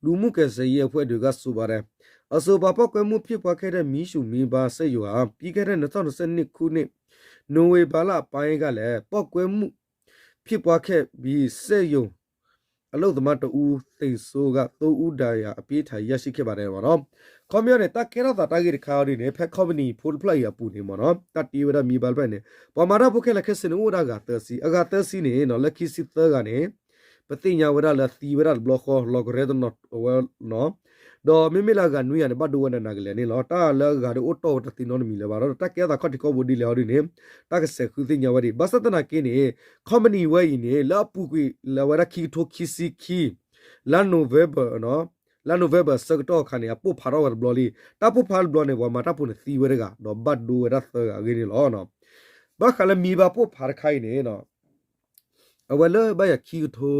လူမှုကယ်ဆယ်ရေးအဖွဲ့တွေကဆိုပါတယ်။ အဆိုပါပေါက်ကွဲမှုဖြစ်ပွားခဲ့တဲ့မီးရှူးမီးပန်းစက်ရုံဟာ ပြီးခဲ့တဲ့နှစ်ထောင်နှစ်ဆယ့်နှစ်ခုနှစ် နိုဝင်ဘာလပိုင်းကလည်းပေါက်ကွဲမှုဖြစ်ပွားခဲ့ပြီး စက်ရုံ အလုပ်သမားတစ်ဦးသေဆုံးက သုံးဦးဒဏ်ရာအပြင်းအထန်ရရှိခဲ့ပါတယ်ပေါ့နော်. ခီပညီန့ၣ် တၢ်ကဲထီၣ်သးတၢ်ဂ့ၢ်တခါအံၤဒ်န့ၣ် ဖဲ company ဖိတဖျၢၣ်အံၤအပူၤန့ၣ်မ့ၢ်နီၤ တၢ်တ့ဝဲဒၣ်မံဘါတဖျၢၣ်န့ၣ် ပှၤမၤတၢ်ဖိခဲလၢာ်ခဲဆ့န့ၣ် အိၣ်ဝဲဒၣ်အဂၤသၢဆံ, အဂၤသၢဆံန့ၣ်နီၤ လၢခံဆံသၢဂၤန့ၣ် ပသ့ၣ်ညါဝဲဒၣ်လၢသံဝဲဒၣ်တဘျီဃီ လီၤကရဲတနီၤဝဲနီၤ ဒီးမ့မ့ၢ်လၢအဂၤနွံဂၤန့ၣ် ဘၣ်ဒိဝဲဒၣ်နးနးကလဲာ်န့ၣ်လီၤ. တၢ်လၢအဂၤဒီးအိၣ်တီၢ်ဝဲတသ့နီတမံၤလၢၤဘၣ်ဒီး တၢ်ကဲထီၣ်သးခီၣ်ထံးခီၣ်ဘိဒ်လဲၣ်အီၤဒ်န့ၣ် တၢ်ကစဲးဃုသ့ၣ်ညါဝဲဒၣ် ဘၣ်ဆၣ်သနာ်က့န့ၣ် company ဝဲအံၤန့ၣ် လၢအပူၤကွံာ်လၢအဝဲဒၣ်ခံကထိခံဆံခံ လါ November လါ November ဆၢကတီၢ်အခါန့ၣ် အပိၢ်ဖးထီၣ်ဝဲတဘျီလံ. တၢ်ပိၢ်ဖးတဘျီန့ၣ် ပှၤမၤတၢ်ဖိန့ၣ်သံဝဲတဂၤ ဒီးဘၣ်ဒိဝဲဒၣ်သၢဂၤအဂ့ၢ်န့ၣ်လီၤ. ဘၣ်ဃးလၢမံဘါပိၢ်ဖးတခါအံၤန့ၣ် အဝဲလၢဘၣ်ယၤခံကထိ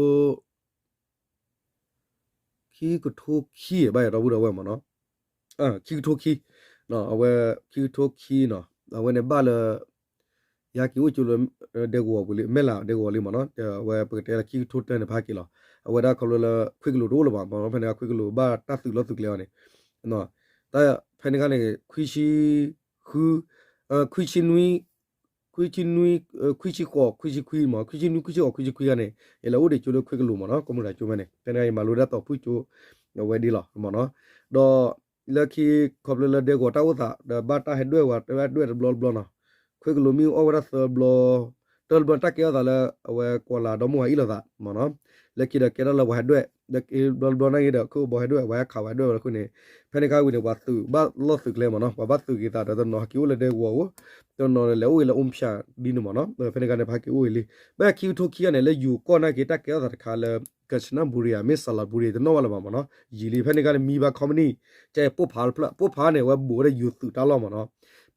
ခံကထိခံ ဘၣ်ယၤဒီပုၢ်ဒီဝဲၢ်မ့ၢ်နီၤ, ခံကထိခံ, အဝဲ ခံကထိခံနီၤ အဝဲန့ၣ်ဘၣ်လၢ ယဟဲက့ၤအိၣ်ကၠိလၢ ဒဲကဝီၤပူၤလံ မဲၢ်လးဒဲကဝီၤလံမ့ၢ်နီၤ, အဝဲပကတဲလၢခံကထိတၢန့ၣ် ပဟဲက့ၤလီၤ. အဝဲဒၣ်ခီဖျိလၢ ခွ့ကလိာ်တအိၣ်လၢၤဘၣ်မ့ၢ်နီၤ, ဖဲန့ၣ်ခွ့ကလိာ်ဘၣ်တၢ်သုးလီၢ်သုးကျဲအီၤန့ၣ် တၢ်ဖဲန့ၣ်ခါန့ၣ် ခွံဆံ ခွံဆံနွံ ခွံဆံနွံ ခွံဆံဃိး ခွံဆံခွံမ့ၢ် ခွံဆံနွံ ခွံဆံဃိး ခွံဆံခွံခါန့ၣ် ယလဲၤအိၣ်ဒံးကၠိလၢခွ့ကလိာ်မ့ၢ်နီၤ, ကီၢ်မုၢ်တၤကၠိဖဲန့ၣ် ဖဲန့ၣ်ယမၤလိတၢ်သီဖုၣ်ကၠိ အဝဲဒ်လီၤမ့ၢ်နီၤ, ဒီး လၢခံ ခီဖျိလၢဒဲကဝီၤတၢ်အိၣ်သး ဒီးဘၣ်တၢ်ဟဲဒွဲၣ်ဝဲ တၢ်ဒွဲၣ်တဘျီတဘျီနီၤ, ခွ့ကလိာ်မ့ၢ်အီၣ်ဝဲဒၣ်သၢဘျီ တၢ်တဘျီတၢ်ကဲထီၣ်သးလၢ အဝဲကွၢ်လၢ်ဒီမါဝၤအံၣ်လိာ်သးမ့ၢ်နီၤ, လၢခံဒီးကဲထီၣ်လၢပှၤဟဲဒွဲၣ် လၢခံတဘျီတဘျီနာ်က့ဒီး ခိၣ်ဘီဟဲဒွဲၣ် ပှၤဟဲခးဝဲဒွဲၣ်ဝဲလၢခုန့ၣ်, ဖဲန့ၣ်ခါဝံၤန့ၣ် ပှၤသုးဘၣ်လီၢ်သုးကျဲမ့ၢ်နီၤ, ပှၤဘၣ်သုးက့ၤသးဒီးတနီၤဟဲက့ၤအိၣ်လၢဒဲကဝီၤဧိၤ, တနီၤလဲၤအိၣ်ဂ့ၤလၢအိၣ်ဖၠးဒ်န့ၣ်မ့ၢ်နီၤ, ဖဲန့ၣ်ခါန့ၣ် ပဟဲက့ၤအိၣ်ဂ့ၤလံ, ဘၣ်ခံကထိခံဂၤန့ၣ် လၢယိၤကီၢ်နာ်က့ တၢ်ကဲထီၣ်သးတခါလၢ ကၠနဘူရံၤဧါ မ့ၢ်စလၤဘူရံၤ တနီၣ်ဘၣ်လၢၤဘၣ်မ့ၢ်နီၤ, ယံာ်လံ ဖဲန့ၣ်ခါန့ၣ် မံဘါ company ကဲပိၢ်ဖးတဖျၢၣ် ပိၢ်ဖးန့ၣ် အဝဲဘူးဝဲဒၣ်ယိၤသုးတၢ်လီၢ်မ့ၢ်နီၤ,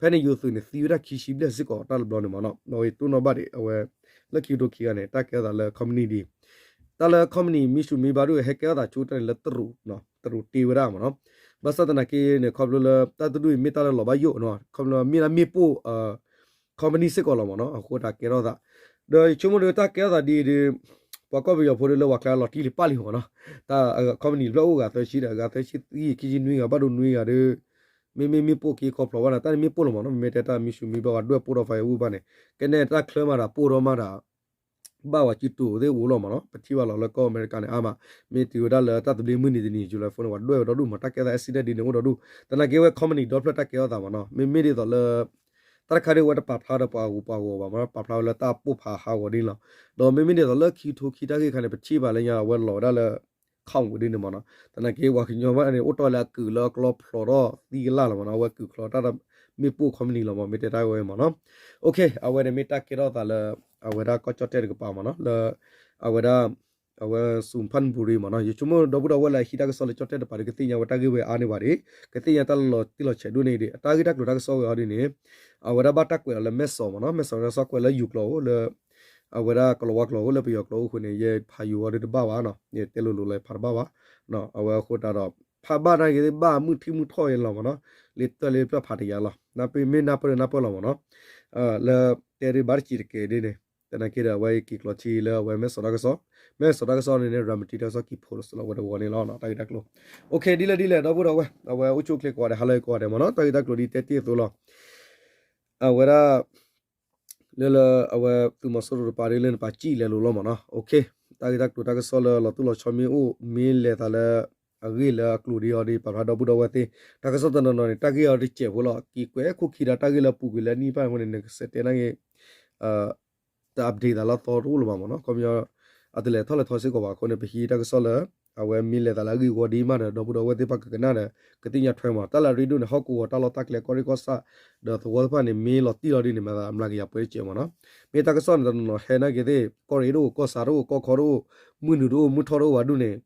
ဖဲန့ၣ်ယိၤသုးန့ၣ် သံဝဲဒၣ်ခံဆံဘျဲၣ်စ့ၢ်ကီးတၢ်တဘျီန့ၣ်မ့ၢ်နီၤ, အဝဲတိၢ်နီၣ်ဘၣ်ဒံး အဝဲ လၢခံကထိခံဂၤန့ၣ် တၢ်ကဲထီၣ်သးလၢ company ဒ် တၢ်လၢ company မံရှူးမံဘါဒိၣ်ဟဲကဲထီၣ်သးဆိတၢ်န့ၣ်လၢတရူး, တရူးတ့ဝဲဒၣ်မ့ၢ်နီၤ, ဘၣ်ဆၣ်သနာ်က့န့ၣ် ခီဖျိလၢတၢ်တဒူၣ်အံၤမ့ၢ်တၢ်လၢလီၤဘၣ်ယိၣ်နီၤ, ခီဖျိမ့ၢ်လၢမ့ၣ်ပိၢ် company စ့ၢ်ကီးလီၤမ့ၢ်နီၤ, အဃိတၢ်ကဲထီၣ်သး, ဒီးယဆိကမိၣ်ဒီးတၢ်ကဲထီၣ်သးဒ်အံၤဒီး ပှၤကီၢ်ပယီၤဖိဒီးလၢပှၤကျါလီၤတံၢ်လံပၣ်လံမ့ၢ်နီၤ, တၢ် company တဖျၢၣ်အိၣ်ဂၤသၢဆံဒီး အဂၤသၢဆံသံ ခံဆံနွံဂၤ ဘၣ်ဒိနွံဂၤဒီး မ့မ့ၢ်မ့ၣ်ပိၢ်က့ၤခီဖျိဘၣ်န့ၣ် တၢ်န့ၣ်မ့ၣ်ပိၢ်လီၤမ့ၢ်နီၤ, မ့မ့ၢ်တဲတၢ်မံရှူးမံဘါဝဲဒွဲၣ်ပိၢ်ဒီး firewood ဘၣ်န့ၣ် ကဲနဲၣ်တၢ်ချၢမးဒီး ပိၢ်ဒီးမးဒီး ဘၣ်ဝဲစုတူာ်သ့ၣ်အိၣ်လီၤမ့ၢ်နီၤ, ပထံၣ်ဘၣ်လီၤလၢကီၢ်အမဲရကၤန့ၣ် အါမး, မ့ၢ်တုၤဝဲဒၣ်လၢတၢ်သဘျ့မုၢ်နံၤတနံၤ July four န့ၣ် ပှၤဒွဲၣ်ဝဲဒီဒူၣ်မး, တၢ်ကဲထီၣ်သး accident ဒ်န့ၣ်အိၣ်ဒီဒူၣ်, သနာ်က့ဝဲ company ဒီဖျၢၣ်တၢ်ကဲထီၣ်သးမ့ၢ်နီၤ, မ့မ့ၢ်ဒ်သိးလၢ တၢ်တခါဒ်ဝဲတပာ်ဖျါဒီးပှၤဂီၤပှၤဂီၤဘၣ်မ့ၢ်နီၤ, ပာ်ဖျါဝဲလၢတၢ်ပိၢ်ဖးဟးဂီၤဒ်န့ၣ်လီၤ, ဒီးမ့မ့ၢ်ဒ်သိးလၢခံကထိခံတၢ်ဂ့ၢ်ခါန့ၣ် ပထံၣ်ဘၣ်လၢညါအဝဲလီၤဝဲဒၣ်လၢ ခီၣ်ဝဲဒ်န့ၣ်မ့ၢ်နီၤ, သနာ်က့ပှၤကညီဘၣ်န့ၣ် အိၣ်တီၢ်လၢအကုာ်လၢအကျီဖျိးထီၣ်သံကလၢ်လီၤမ့ၢ်နီၤ, အဝဲကုာ်ချီတၢ်ဒီးမ့ၣ်ပိၢ် company လီၤမ့ၢ် မ့ၢ်တဲတၢ်ဝဲမ့ၢ်နီၤ, အဝဲန့ၣ်မ့ၢ်တၢ်ကဲထီၣ်သးလၢ အဝဲဒၣ်ကီၢ်ကၠီၣ်တဲၣ်တကပၤမ့ၢ်နီၤ, လၢ အဝဲဒၣ် အဝဲ စူၤဖၣ်ဘူရံၤ မ့ၢ်နီၤ, ယဆိကမိၣ်ဒီပုၢ်ဒီဝဲၢ်လၢအဟံးတၢ်ကစီၣ်လၢကၠီၣ်တဲၣ်တကပၤဒီး ကသ့ၣ်ညါဝဲတၢ်ဂ့ၢ်ဝဲအါန့ၢ်ဘၣ်ဒံး, ကသ့ၣ်ညါတၢ်လီၤတံၢ်လီၤဆဲးဒိၣ်န့ၢ်ဒံး, အတၢ်ဂ့ၢ်တၢ်ကျိၤတၢ်ကစီၣ်ဝဲအီၤဒ်န့ၣ် အဝဲဒၣ်ဘၣ်တၢ်ကွဲးအီၤလၢမဲၢ်စီၤမ့ၢ်နီၤ, မဲၢ်စီၤတၢ်ကစီၣ်ကွဲးလၢယိၤကျိာ်အိၣ်လၢ အဝဲဒၣ်ကလီၤဝါကျိာ်အိၣ်လၢပယီၤကျိာ်အိၣ်ဃုာ်န့ၣ် ယဖးယိၤဝဲဒၣ်တဘၣ်ဘၣ်နီၤ, ယတဲလိၤလိၤလၢဖးတဘၣ်ဘၣ်, အဝဲအဃိတးဒီး ဖးဘၣ်နာ်က့သ့ၣ်ဘၣ်မုၢ်ထံမုၢ်ထီၣ်အံၤလီၤမ့ၢ်နီၤ, လၢတၢ်လၢပျၢ်ဖးတယၤလီၤ, နၢ်ပၢၢ်မ့ၢ်နၢ်ပၢၢ်ဒီးနၢ်ပၢၢ်လီၤမ့ၢ်နီၤ, လၢတဲဒ်ဘၣ်တစံးတကဲးဒ်န့ၣ်, သနာ်က့ဒီးအဝဲက့ၤကျိးထံလၢအဝဲမဲၢ်စီၤတၢ်ကစီၣ်, မဲၢ်စီၤတၢ်ကစီၣ်န့ၣ်န့ၣ် ရၤမတံတၢ်ကစီၣ်ကံၤဖိးလီၤစလီၤ ဝဲတဝီန့ၣ်လီၤ တၢ်ဂ့ၢ်တၢ်ကျိၤ, အိၣ်ခ့ ဒ်လဲၣ်ဒ်လဲၣ် ဒီပုၢ်ဒီဝဲၢ် အဝဲအိၣ်ဆူၣ်အိၣ်ချ့ကိးဂၤဒဲး ဟါလၢအဂ့ၤကိးဂၤဒဲးမ့ၢ်နီၤ, တၢ်ဂ့ၢ်တၢ်ကျိၤဒ်တဲတ့ၢ်အသိးလီၤ, အဝဲဒၣ် လၢလၢအဝဲသုးမီၤစိရိၤတပၤဒ်လၢနပာ်စံၣ်လဲၤလိၤလီၤမ့ၢ်နီၤ, အိၣ်ခ့, တၢ်ဂ့ၢ်တၢ်ကျိၤတၢ်ကစီၣ်လၢလီၤတိၢ်လီၤဆီမ့ၢ်အိၣ် မ့ၢ်လဲၤသးလၢ အဂ့ၢ်လၢအကျိၤဒ်အံၤဒီး ပာ်ဖျါဒီပုၢ်ဒီဝဲၢ်သ့ၣ်, တၢ်ကစီၣ်တနီၤနီၤန့ၣ် တၢ်ဂ့ၢ်အီၤတစဲးဖိလီၤ, က့ၤကွဲးခိၣ်ခံဒီးတၢ်ဂ့ၢ်လၢအပူၤကွံာ်လၢနံၣ်ပၢၢ်အဃိန့ၣ် နကစဲးတဲနာ်က့ တ update သးလၢအသီတအိၣ်လၢၤဘၣ်မ့ၢ်နီၤ, ခီပညီ အတလဲၤထီၣ်လဲၤထီစ့ၢ်ကီးဘၣ်အဃိန့ၣ် ပဟံးတၢ်ကစီၣ်လၢ အဝဲမ့ၢ်လဲၤသးလၢအဂ့ၢ်အဝီဒ်မးဒီး ဒီပုၢ်ဒီဝဲၢ်သ့ၣ်တဖၣ်ကကနၣ်ဒီး ကသ့ၣ်ညါထွဲမး, တၢ်လၢအရ့ဒိၣ်န့ၣ် ဟီၣ်ကဝီၤတၢ်လီၢ်တၢ်ကျဲကီၢ်ရ့ၣ်ကီၢ်ဆၣ် ဒီးသဝီတဖၣ်န့ၣ် မ့ၢ်လီၤတံၢ်လီၤဒ်န့ၣ် မၤသးမျးကယၤပှဲၤတစဲးမ့ၢ်နီၤ, မ့ၢ်တၢ်ကစီၣ်န့ၣ်တနီၤနီၤဟဲနာ်က့သ့ၣ် ကီၢ်ရ့ၣ်တအိၣ် ကီၢ်ဆၣ်တအိၣ် ကီၢ်ခီတအိၣ် မုၢ်နုာ်တအိၣ် မုၢ်ထီၣ်တအိၣ်ဘၣ်ဒူၣ်န့ၣ်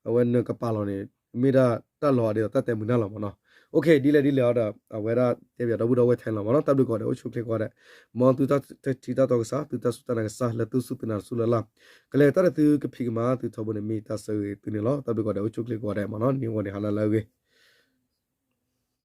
အဝဲနကပာ်လီၤန့ၣ် မ့ၢ်ဒၣ်တၢ်လီၤဒ်သိးတၢ်တဲမုာ်နၢ်လီၤမ့ၢ်နီၤ, အိၣ်ခ့ ဒ်လဲၣ်ဒ်လဲၣ်အီၤဒီး အဝဲဒၣ်တဲပၠးဒီပုၢ်ဒီဝဲၢ်ထဲန့ၣ်လီၤမ့ၢ်နီၤ, တၢ်ဘျုးကိးဂၤဒဲး အိၣ်ဆူၣ်အိၣ်ချ့ကိးဂၤဒဲး, မ်သုတၢ်ထံၣ်တၢ်တီကစၢ် သုတၢ်စူၢ်တၢ်နာ်ကစၢ် လၢသုစူၢ်သုနာ်တစူၢ်လၢ်လၢ်, ကလဲၤတၢ်ဒီးသုကဖံးကမၤသုထီဘိန့ၣ် မ့ၢ်တၢ်ဆၢဂ့ၤသုန့ၣ်လီၤ, တၢ်ဘျုးကိးဂၤဒဲး အိၣ်ဆူၣ်အိၣ်ချ့ကိးဂၤဒဲးမ့ၢ်နီၤ, နံၤအဂီၢ်န့ၣ် ဟါလၢအဂ့ၤ